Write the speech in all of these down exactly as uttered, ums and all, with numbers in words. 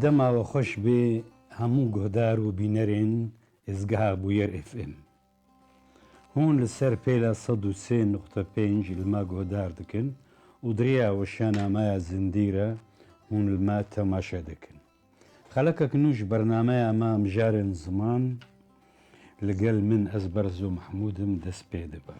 Dema we xweş bê hemû guhdar û bînerên êzgeha Bûyer F M. Hûn li ser pêla sed û sê nuqte pênc li me guhdar dikin û di riya weşana me ya zindî re hûn li me temaşe dikin. Xelekek nû ji bernameya me Mijarên Ziman li gel min, ez Berzo Mehmûd im, dest pê dibe.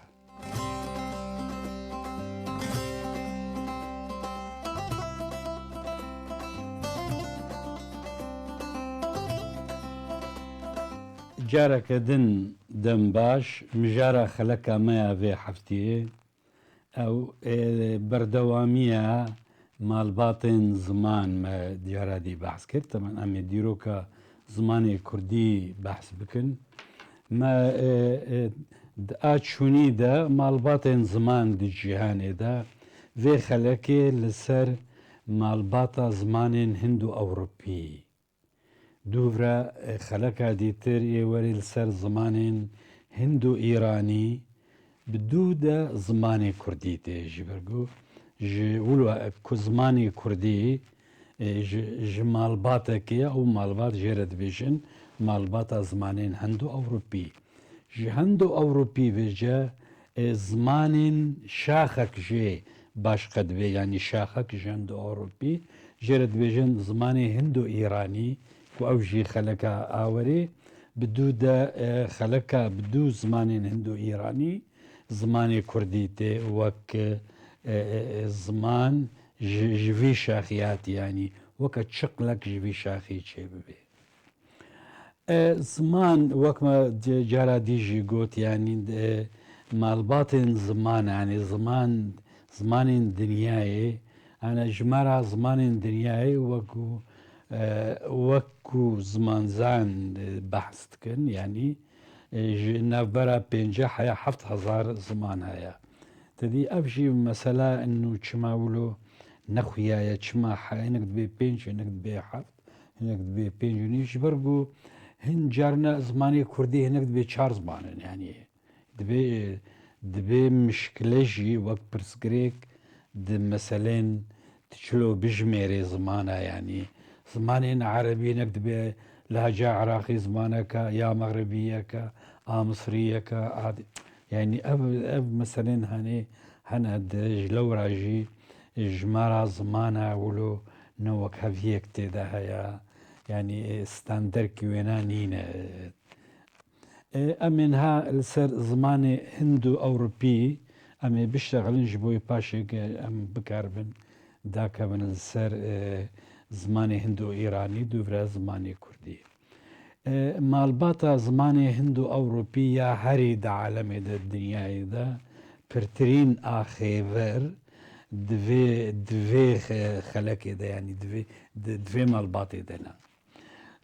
Careke din dem baş, mijara xeleka me ya vê heftiyê. Ew, e, berdewamiya malbatên ziman me cara dî behs kir. Temen em ê dîroka zimanê kurdî behs bikin. Me, e, e, di a çûnî de malbatên ziman di cîhanê de vê xelekê li ser malbata zimanên hind û ewropî. Dûvre, e, xeleka dîtir ê werê li ser zimanên hind û îranî, bi dû de zimanê kurdî tê ji ber ku ji wilo ku zimanê kurdî, e, ji, ji malbatekê ye û malbat jê re dibêjin malbata zimanên hind û ewropî. Ji hind û ewropî vêce, e, zimanên şaxek jê baş qedibê, yanî şaxek ji hind û ewropî, jê re dibêjin zimanê hindo-îranî, ku ew jî xeleka awerê, bi dû de, e, xeleka bi dû zimanên hindo-îranî, zimanê kurdî tê wek, e, e, e, ziman ji, ji vî şaxî hatî, yanî weke çiqlek ji vî şaxî çêbibê. E, ziman, wek me ca-, cara dî jî got, yanî, e, malbatên ziman, yanî ziman, zimanên dinyayê, yanî ji me re zimanên dinyayê wekû, e, wekû zimanzan, e, behs dikin, yanî, e, ji navbera pênceh heya heft hezar ziman heye. Te dî ev jî mesela inu çima wilo nexuyaye, çima he-, hinek dibê pênc, hinek dibê heft, hinek dibê pênc û nîv, ji ber ku hin carna zimanê kurdî hinek dibê çar ziman in, yanî dibê, dibê mişkile jî wek pirsgirêk di meselên tu çilo bijmêrê zimana, yanî zimanên erebî hinek dibê lehca iraqî zimaneke ya mexribiyeke, a misriyeke, a di-, yanî ev, ev meselên hanê hene di ji lewra jî ji me re zimana wilo ne wek heviyek tê de heye, yanî standerkî wêna nîne. E, em ê niha li ser zimanê hindo-ewropî em ê biştexilin ji bo wê paşê ke em bikaribin dakevin li ser, e, zimanê hindo-îranî, dûvre zimanê kurdî. E, malbata zimanê hindo-ewropî ya herî di alemê de, dinyayê de pirtirîn axêver di vê, di vê xe-, xelekê de, yanî di vê, di, di vê malbatê de ne.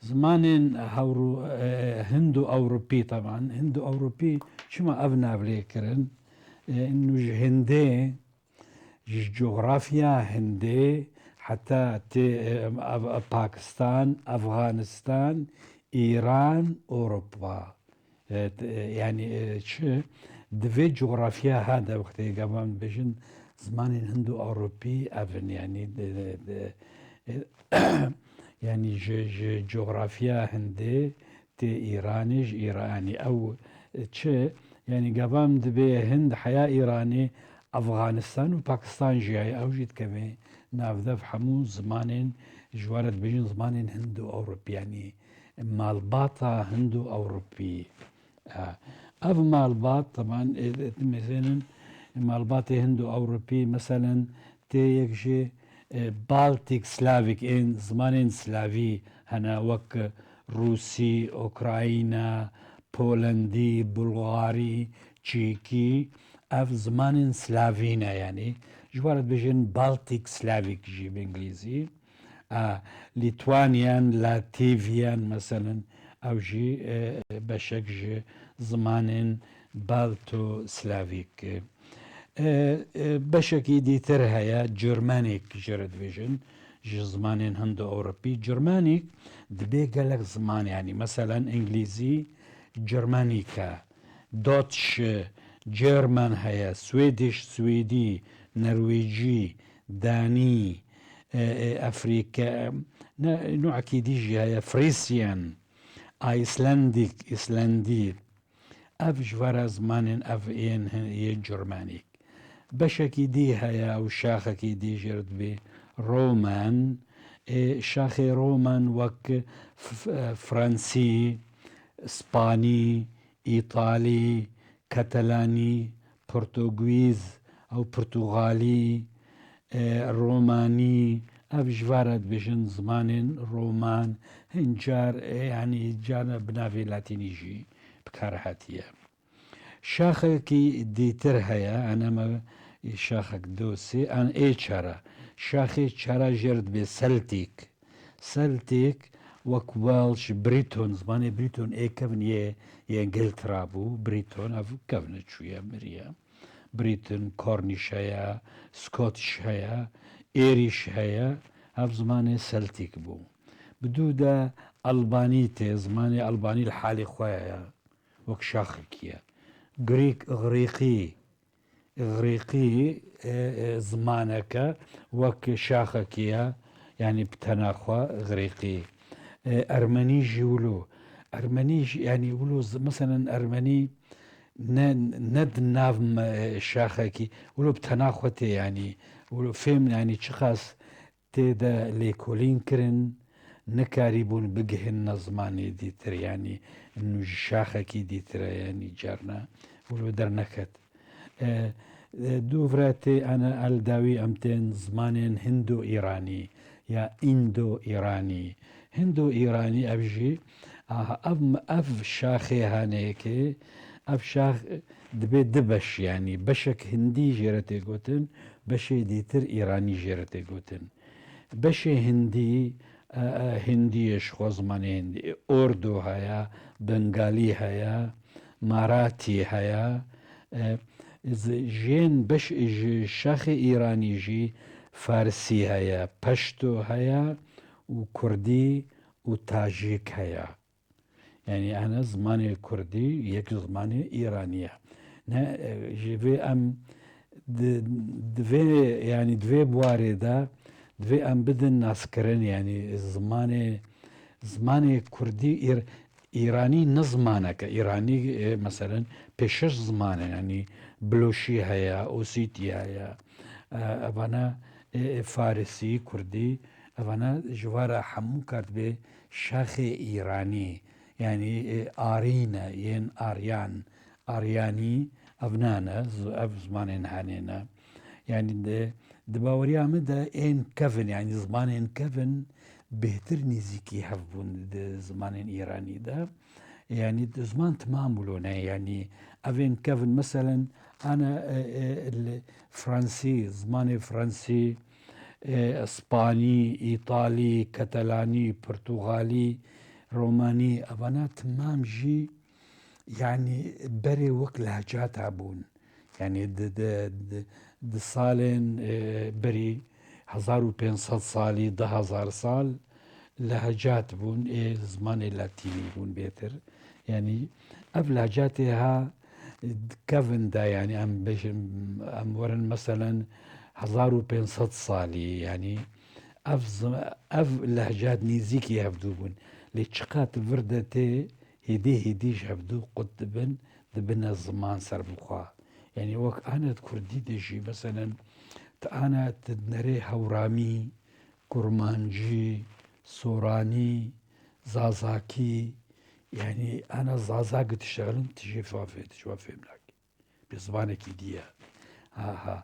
Zimanên hewro-, e, hindo-ewropî, teban, hindo-ewropî çima ev nav lê kirin? E, inu ji Hindê, ji coxrafya Hindê heta tê, e, ev, ev Pakistan, Afganistan, Îran, Ewropa. E, t-, e, yanî, e, çi? Di vê coxrafya ha de wextê gavan dibêjin zimanên hindo-ewropî ev in, yanî, de, de, de, e, yanî ji, ji coxrafya Hindê tê Îranê, ji Îra-, yanî ew, e, çi? Yanî gavan dibê Hind heya Îranê, Afganistan û Pakistan jî heye, ew jî dikeve nav de, ev hemû zimanên ji we re dibêjin zimanên hindo-ewropî, yanî malbata hindo-ewropî. E, ev malbat, teban, e, e, mêzênin malbatê hindo-ewropî, meselen, tê yek jê, e, Baltic Slavic, ên zimanên Slavî hene, wek Rûsî, Ukrayna, Polendî, Bulgarî, Çîkî, ev zimanên Slavî ne, yanî ji we re dibêjin Baltic Slavic jî bi Îngilîzî. A, Lîtwanyan, Latîvyan, meselen, ew jî, e, beşek ji zimanên Balto-Slavîk. E, e, beşekî dîtir heye, Cermanîk jê re dibêjin, ji zimanên Hindo-Ewropî. Cermanîk dibê gelek ziman, yanî, meselen, Îngilîzî Cermanîk e, Dotch, German heye, Swedish, Swêdî, Nerwêcî, Danî, e, e, Efrîke, ne, nûekî dî jî heye, Frisian, Icelandic, Îslandî. Ev ji vera zimanên ev yên hin-, yên Curmanîk. Beşekî dî heye û şaxekî dî jê re dibê Roman. Ê, şaxê Roman wek f-, f-, Fransî, Spanî, Îtalî, Katalanî, Portugîz, ew Portugalî, e, Romanî, ev ji va re dibêjin zimanên Roman, hin car, e, yanî carna bi navê Latînî jî bi kar hatiye. Şaxekî dîtir heye, ene me şaxek dosê, an ê çara. Şaxê çara jê re dibê Celtic. Celtic wek Welsh, Breton, zimanê Breton ê kevin yê, yê Îngiltera bû, Breton ev kevine çûye, miriye. Breton, Cornish heye, Scottish heye, Irish heye, ev zimanê Celtic bû. Bi dû de Albanî tê, zimanê Albanî li halê xwe ye, wek şaxekî ye. Greek, Îgrîqî, Îgrîqî, e, e, zimaneke wek şaxekî ye, yanî bi tena xwe Îgrîqî. E, Ermenî jî wilo. Ermenî jî, yanî wilo z-, meselen Ermenî ne, ne di nav me, e, şaxekî, wilo bi tena xwe tê, yanî wilo fêm, yanî çiqas tê de lêkolîn kirin, nikarîbûn bigihin zimanê dîtir, yanî nû ji şaxekî dîtir e, yanî carna wilo derneket. E, e, dûvre tê, ana el dawî em tên zimanên Hindo-Îranî ya Îndo-Îranî. Hindo-Îranî ev jî, aha, ev, ev şaxê haneyekê, ev şax dibe du beş, yanî beşek Hindî jê re tê gotin, beşê dîtir Îranî jê re tê gotin. Beşê Hindî, e, e, Hindî ye, ji xwe zimanê Hindî. Ordo heye, Bengalî heye, Maratî heye. E, z-, jên beş, ji şaxê Îranî jî Farsî heye, Peşto heye û Kurdî û Tajik heye. Yanî ene zimanê kurdî yek zimanê Îranî ye. Ne, e, ji vê em di, di vê, yanî di vê buarê de divê em bidin naskirin, yanî zimanê, zimanê kurdî îr-, Îranî ne zimaneke. Îranî, e, meselen pêşeş ziman e, yanî Biloşî heye, Osîtî heye, e, evana, e, e, Farisî, Kurdî, evana ji va re hemû kar dibê şaxê Îranî, yanî, e, Arî ne, yên Aryan, Aryanî, ev nane, z-, ev zimanên hanê ne. Yanî di, di baweriya min de ên kevin, yanî zimanên kevin bêhtir nêzîkî hev bûn di zimanên Îranî de. Yanî di ziman timam wilo ne, yanî ev ên kevin, meselen, ana, e, e, li Fransî, zimanê Fransî, e, Spanî, Îtalî, Katalanî, Portugalî, Romanî, evana timam jî, yanî berê wek lehcat hebûn. Yanî di, di, di, di salên, e, berî, hezar û pênc sed salî, du hezar sal, lehcat bûn, ê zimanê latînî bûn bêtir. Yanî ev lehcatê ha kevin de, yanî em bêjin, em werin meselen hezar û pênc sed salî, yanî ev zim-, ev lehcat nêzîkî hevdû bûn. Lê çiqat vir de tê, hêdî hêdî ji hevdû qut dibin, dibine ziman serbixwe. Yanî wek ana di kurdî de jî, meselen, tu ana tu dinerê hewramî, kurmancî, soranî, zazakî, yanî ana zazak dişexilin, tu jê fafê, tu ji wan fêm nakî. Bi zimanekî dî ye. Ha, ha.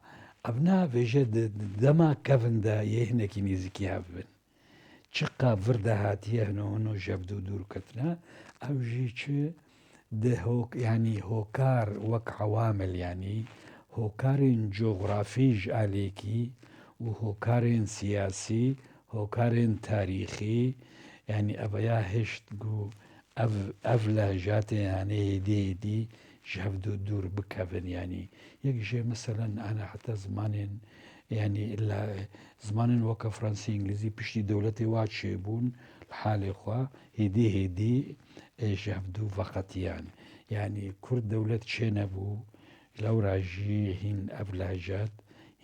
Ev navêje di, di dema kevin de yê hinekî nêzîkî hev bin. Çiqa vir de hatiye hino hino ji hev dû dûr ketine, ew jî çi di hok-, yanî hokar wek ewamil, yanî hokarên cografî ji alêkî û hokarên siyasî, hokarên tarîxî, yanî ev ya hişt ku ev, ev lehcatê, yanî hêdî hêdî ji hev dû dûr bikevin, yanî yek jê meselen ana heta zimanên, yanî illa zimanên weke fransî, îngilîzî piştî dewletê wa çêbûn li halê xwe, hêdî hêdî, e, ji hev dû veqetiyan. Yanî kurd dewlet çênebû, lewra jî hîn ev lehcat,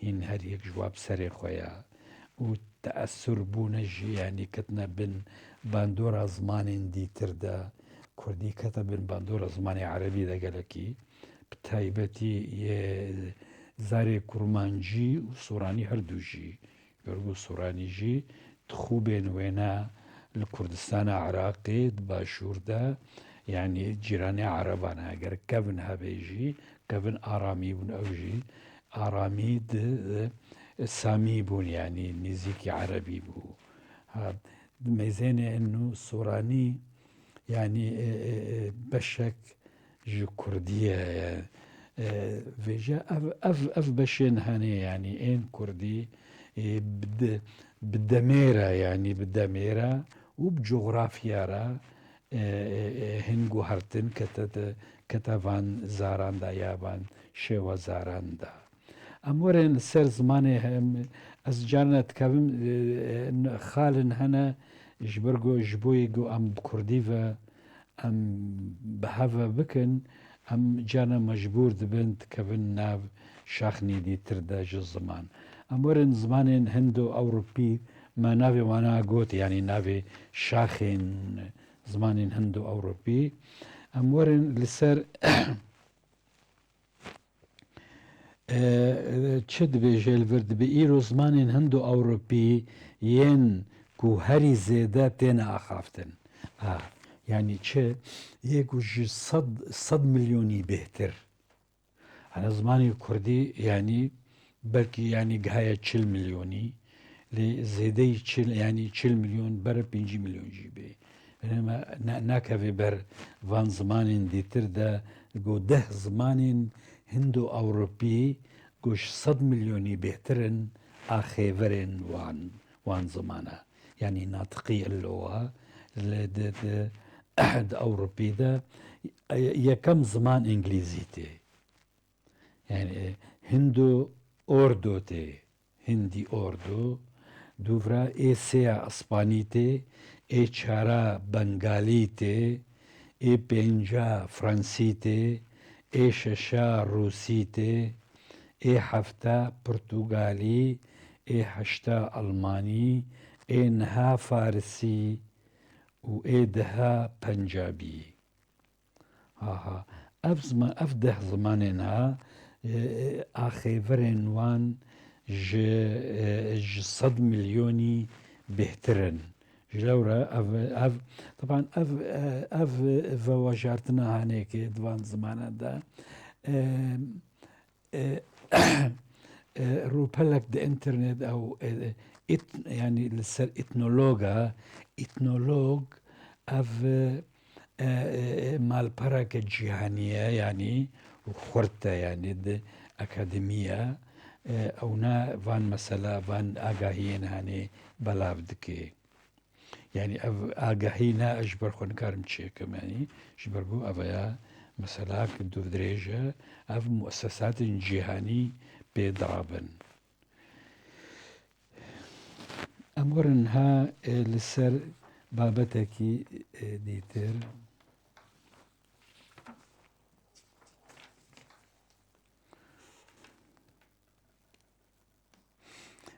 hîn her yek ji wa bi serê xwe ye. Û teesur bûne jî, yanî ketine bin bandora zimanên dîtir de. Kurdî kete bin bandora zimanê erebî de gelekî. Bi taybetî yê zarê kurmancî û soranî her du jî. Ji ber ku soranî jî dixûbên wêne li Kurdistana Iraqê di başûr de, yanî cîranê ereban e, eger kevin hebe jî, kevin aramî bûn, ew jî aramî di, e, samî bûn, yanî nêzîkî erebî bû. Ha, di mêzênê eno soranî, yanî, e, e, e, beşek ji kurdî ye. E, vêje ev, ev, ev beşên hene, yanî ên kurdî, e, bi de-, bi demê re, yanî bi demê re û bi cografya re, e, e, e, hin guhertin kete de, kete van zaran de ya van şêwezaran de. Em werin li ser zimanê hem, ez carna dikevim, e, e, xalin hene, ji ber ku, ji bo yê ku em bi kurdî ve em bi hev ve bikin, em carna mecbûr dibin dikevin nav şaxnî dîtir de ji ziman. Em werin zimanên hindo-ewropî, me navê wana got, yanî navê şaxên zimanên hindo-ewropî. Em werin li ser E, çi dibêje li vir dibe? Îro zimanên hindo-ewropî yên ku herî zêde têne axaftin. A, yanî çi? Yê ku ji sed, sed milyonî bêhtir. Hene zimanê kurdî, yanî belkî, yanî gihaye çil milyonî, lê zêdeyî çil, yanî çil milyon bere pêncî milyon jî bê. Yanî me ne-, nakeve ber van zimanên dîtir de, go deh zimanên hindo-ewropî go ji sed milyonî bêhtir in a xêverên wan, wan zimana. Yanî natiqî illowa li di, di, di Ewropî de yekem ziman îngilîzî tê. Yanî, e, hindo ordo tê, hindî ordo, dûvra ê sêya ispanî tê, ê çara bengalî tê, ê pênca fransî tê, ê şeşa rûsî tê, ê hefta pirtûgalî, ê heşta almanî, ê niha farisî û ê deha pencabî. Aha, ev zima-, ev deh zimanên ha, e, e, axêverên wan ji, e, ji sed milyonî bêhtir in. Ji lewra ev, ev, teban ev, e, ev vewajartina hanê ke di van zimanan de, e, e, e, rûpelek di înternet ew, e, ît-, yanî li ser îtnologa, îtnolog ev, e, e, e, malpereke cîhanî ye, yanî xurt e, yanî di akademî ye. E, ewna van mesela, van agahiyên hanê belav dike. Yanî ev agahî ne ez ji ber xwe nikarim çêkim, yanî ji ber ku ev ya meselak dûvdirêj e, ev muessesatên cîhanî pê dirabin. Em werin ha, e, li ser babetekî, e, dîtir.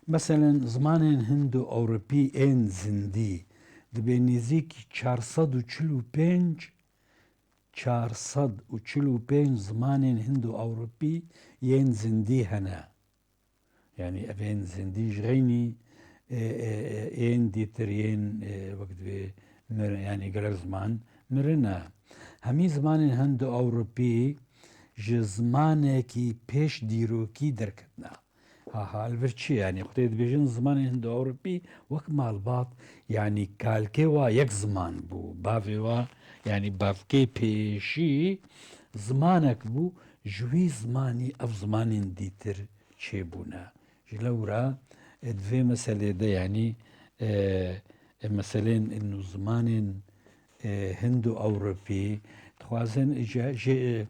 Meselen, zimanên hindo-ewropî ên zindî dibê nêzîkî çar sed û çil û pênc, çar sed û çil û pênc zimanên hindo-ewropî yên zindî hene. Yanî ev ên zindî ji xeynî, e, e, e, ên dîtir yên, e, wek divê mir-, yanî gelek ziman mirine. Hemî zimanên hindo-ewropî ji zimanekî pêş dîrokî derketine. Ha, ha, li vir çi? Yanî xwedê dibêjin zimanên hindo-ewropî wek malbat, yanî kalkê wa yek ziman bû. Bavê wa, yanî bavkê pêşî zimanek bû, ji wî zimanî ev zimanên dîtir çêbûne. Ji lewra, e, di vê meselê de, yanî, e, e, meselên ên û zimanên, e, hindo-ewropî, dixwazin ji, ji, e,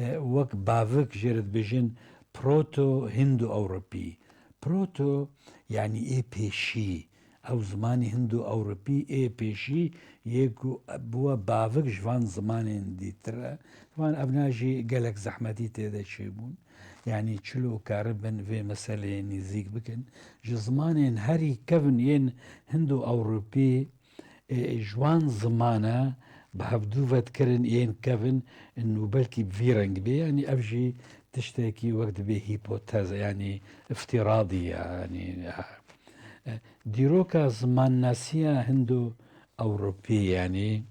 e, wek bavik jê re dibêjin proto-hindo-ewropî. Proto, yanî ê pêşî, ew zimanî hindo-ewropî ê pêşî yê ku bûye bavik ji van zimanên dîtir e. Van evna jî gelek zehmetî tê de çêbûn. Yanî çilo karibin vê meseleyê nêzîk bikin. Ji zimanên herî kevin yên hindo-ewropî, e, ji wan zimane bi hevdû ve dikirin yên kevin û belkî bi vî rengî bê. Yanî ev jî tiştekî wek dibê hîpoteze, yanî îftîradî ye. Yanî, e, dîroka zimannasiya hindo-ewropî, yanî,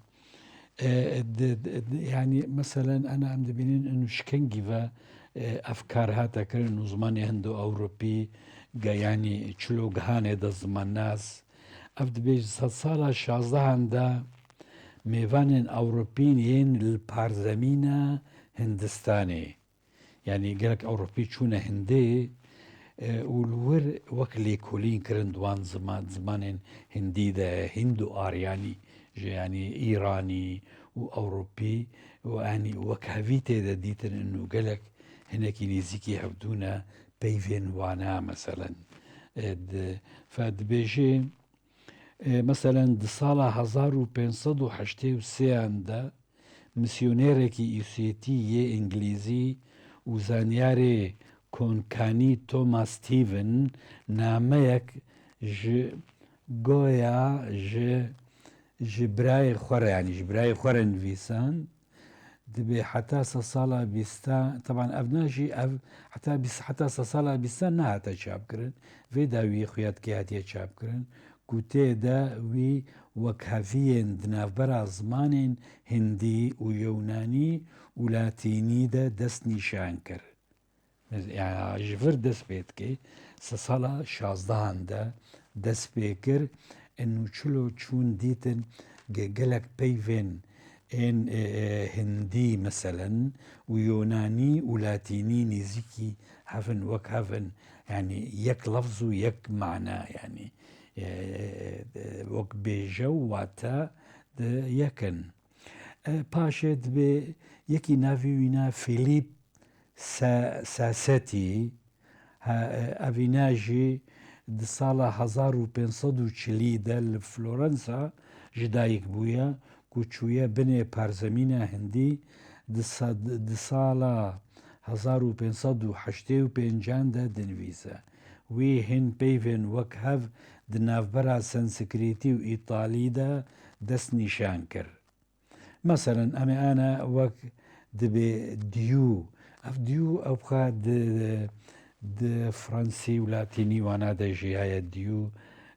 e, di, di, di, yanî, meselen, ena em dibînin û ji kengî ve, e, ev kar hate kirin û zimanê hindo-ewropî ge-, yanî çilo gihane de zimannas. Ev dibêje sedsala şazdehan de mêvanên ewropîn yên li parzemîna Hindistanê, yanî gelek ewropî çûne Hindê, e, û li wir wek lêkolîn kirin di wan ziman, zimanên hindî de, hind û aryanî, ji, yanî îranî û ewropî û, yanî, wek hevî tê de dîtin û gelek hinekî nêzîkî hevdû ne peyvên wana, meselen. E, di, fe dibêjê, e, meselen, di sala hezar û pênc sed û heştê û sêyan de misyonerekî Îsûyetî yê Îngilîzî û zanyarê Konkanî Thomas Stephen nameyek ji goya ji, ji birayê xwe re, yanî ji birayê xwe re nivîsand. Dibê heta se sala bîsta, teban ev na jî ev heta bîst, heta se sala bîsta nehate çapkirin. Vê dawiyê xuya dikê hatiye çapkirin ku tê de wî wekheviyên di navbera zimanên hindî û yewnanî û latînî de destnîşan kir. Mes-, ya, ji vir dest pê dike, se sala şazdehan de dest pê kir, û çilo çûn dîtin ge-, gelek peyvên ên, e, e, hindî, meselen, û yonanî û latînî nêzîkî hev in, wek hev in, yanî yek lefz û yek mana, yanî, e, e, wek bêje û wate di yek in. E, paşê dibê yekî navê wî ne Philip Sa-, Sassetî, ha, e, evîna jî di sala hezar û pênc sed û çilî de li Florensa ji dayik bûye, ku çûye binê parzemîna hindî, di sa-, di sala hezar û pênc sed û heştê û pêncan de dinivîse. Wî hin peyvên wek hev di navbera sanskritî û îtalî de destnîşan kir. Meselen, em ê ana wek dibê Dieu. Ev Dieu ew xwe di, di fransî û latînî wana de jî heye Dieu,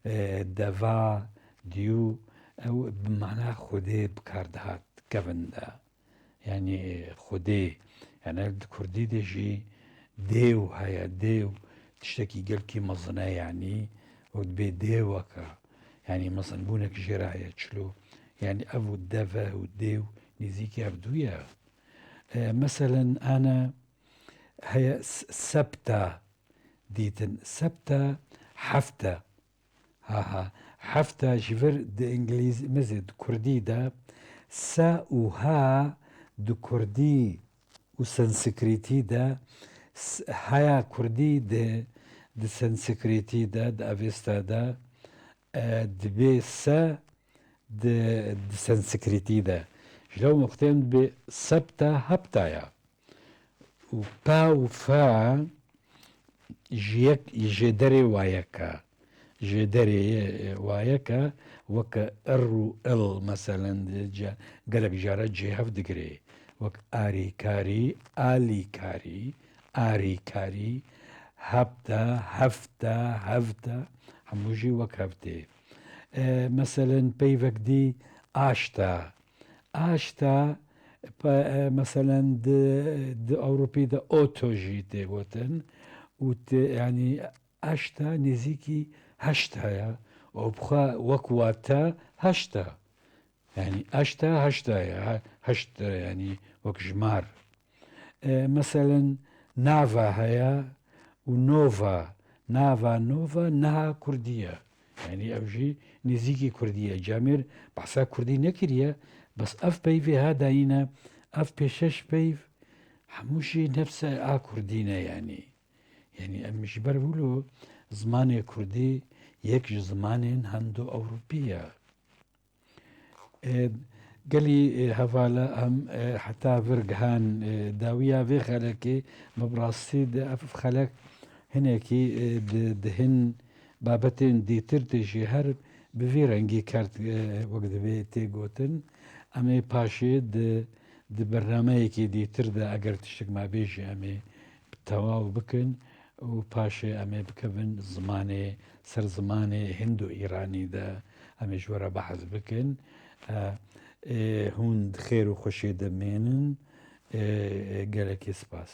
e, deva, Dieu, ew bi mana Xwedê bi kar dihat kevin de. Yanî Xwedê, yanî di kurdî de jî dêw heye, dêw tiştekî gelkî mezin e, yanî wek dibê dêweke, yanî mezinbûnek jê re heye çilo. Yanî ev û deve û dêw nêzîkî hevdû ye. E, meselen, ane heye s-, septa dîtin. Septa hefte. Ha, ha. Hefta ji vir di îngilîz-, mizê di kurdî de se û ha di kurdî û sanskritî de s-, haya kurdî di, di sanskritî de, di Avesta de, e, dibê se di, di sanskritî de. Ji lew muxtêm dibê septa hepta ya. Û pa û fa ji yek, ji derê wa yek e. Ji derê wa yek e, weke ir û il, meselen, di ca-, gelek cara cihê hev digirê. Wek arîkarî, alîkarî, arîkarî, hepta, hefta, hevta, hemû jî wek hev tê. E, meselen, peyvek dî aşta. Aşta, pe-, e, meselen, di, di Ewropî de oto jî tê gotin û tê, yanî, aşta nêzîkî heşta ya û bi xwe wek wate heşta. Yanî aşta heşta ya, he-, heşt, yanî wek jimar. E, meselen, nava heye û nova. Nava, nova, niha kurdî ye. Yanî ew jî nêzîkî kurdî ye. Camêr behsa kurdî nekiriye, bes ev peyvê ha dayîne, ev pêşeş peyv, hemû jî nefse a kurdî ne, yanî. Yanî em ji ber wilo zimanê kurdî yek ji zimanên Hendo-Ewropî ye. E, gelî, e, hevala em, e, heta vir gihan, e, dawiya vê xelekê, me bi rastî di ev xelek hinekî, e, di, di hin babetên dîtir de jî her bi vî rengî kert, e, wek divê tê gotin. Em ê paşê di, di bernameyekî dîtir de eger tiştek me bê jî em ê tewaw bikin û paşê em ê bikevin zimanê, ser zimanê Hindo-Îranî de em ê ji we re behs bikin. E, ê, hûn di xêr û xweşê de mênin. Ê, ê, gelekî spas.